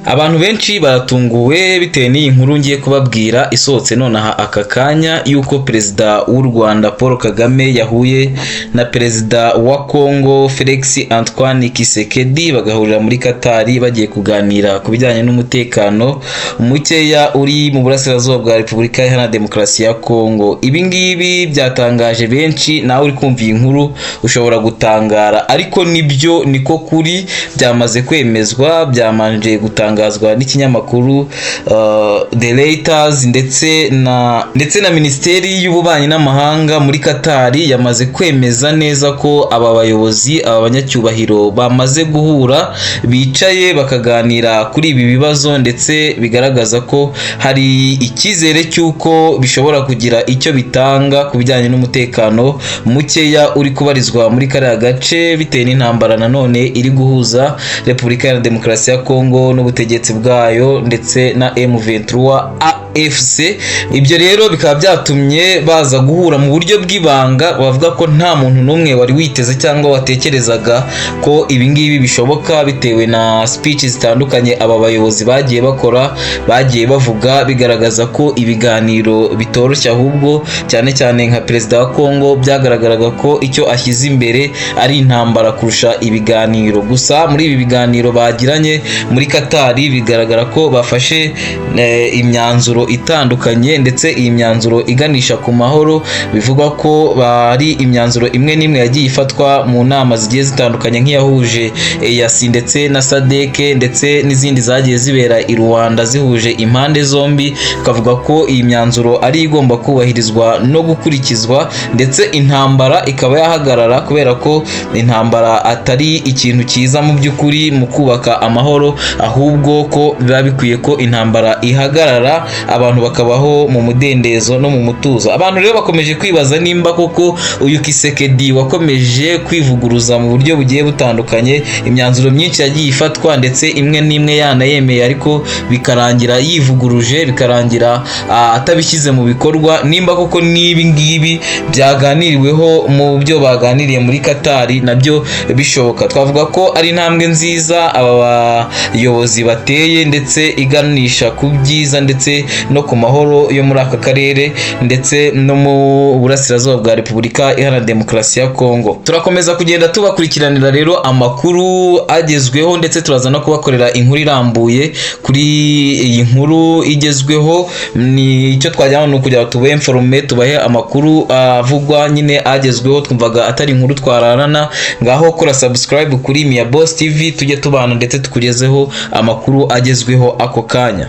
Abantu benshi baratunguwe bitewe n'iyi nkuru ngiye kubabwira isohotse nonaha aka kanya, y'uko Perezida w'u Rwanda Paul Kagame yahuye na Perezida wa Congo Felix Antoine Tshisekedi, bagahurira muri Katari bagiye kuganira ku bijyanye n'umutekano mukeya uri mu burasirazuba bwa Repubulika Iharanira Demokarasi ya Congo. Ibi ngibi byatangaje benshi, nawe uri kumva iyi nkuru ushobora gutangara, ariko nibyo, niko kuri, byamaze kwemezwa, byamanje gutangazwa n'ikinyamakuru The Reuters, ndetse na Minisiteri y'Ububanyi n'Amahanga muri Katari yamaze kwemeza neza ko aba bayobozi, aba banyacyubahiro bamaze guhura, bicaye bakaganira kuri ibi bibazo, ndetse bigaragaza ko hari icyizere cy'uko bishobora kugira icyo bitanga ku bijyanye n'umutekano mukeya uri kubarizwa muri kariya gace, bitewe n'intambara nanone iri guhuza Repubulika ya Demokarasi ya Kongo n'ubutegetsi bwayo ndetse na M23 AFC. Ibyo rero bikaba byatumye baza guhura mu buryo bw'ibanga, bavuga ko nta muntu n'umwe wari witeze cyangwa watekerezaga ko ibi ngibi bishoboka, bitewe na speech zitandukanye aba bayobozi bagiye bakora, bagiye bavuga, bigaragaza ko ibiganiro bitoroshye. Ahubwo cyane cyane nka Perezida wa Kongo byagaragaraga ko icyo ashyize imbere ari intambara kurusha ibiganiro. Gusa muri ibi biganiro bagiranye muri Katari bigaragara ko bafashe imyanzuro itandukanye, ndetse iyi myanzuro iganisha ku mahoro. Bivugwa ko bari imyanzuro imwe n'imwe yagiye ifatwa mu nama zigiye zitandukanye, nk'iyahuje EAC ndetse na SADC, ndetse n'izindi zagiye zibera i Rwanda zihuje impande zombi, bakavuga ko iyi myanzuro ari igomba kubahirizwa no gukurikizwa, ndetse intambara ikaba yahagarara, kubera ko intambara atari ikintu cyiza mu by'ukuri mu kubaka amahoro, ahubwo ko biba bikwiye ko intambara ihagarara, abantu bakabaho mu mudendezo no mu mutuzo. Abantu rero bakomeje kwibaza nimba koko uyu Tshisekedi wakomeje kwivuguruza mu buryo bugiye butandukanye, imyanzuro myinshi yagiye ifatwa, ndetse imwe n'imwe yanayemeye, ariko bikarangira yivuguruje, bikarangira atabishyize mu bikorwa, nimba koko n'ibi ngibi byaganiriweho mu byo baganiriye muri Katari nabyo bishoboka. Twavuga ko ari intambwe nziza aba bayobozi bateye, ndetse iganisha ku byiza ndetse no ku mahoro yo muri aka karere ndetse no mu burasirazuba bwa Repubulika Iharanira Demokarasi ya Kongo. Turakomeza kugenda tubakurikiranira rero amakuru agezweho, ndetse turaza no kubakorera inkuru irambuye kuri iyi nkuru igezweho. Ni icyo twajyamo, ni ukugira ngo tubahe informe, tubahe amakuru avugwa nyine agezweho. Twumvaga atari inkuru twararana. Ngaho kora subscribe kuri Mia Boss TV, tujye tubana ndetse tukugezeho amakuru agezweho ako kanya.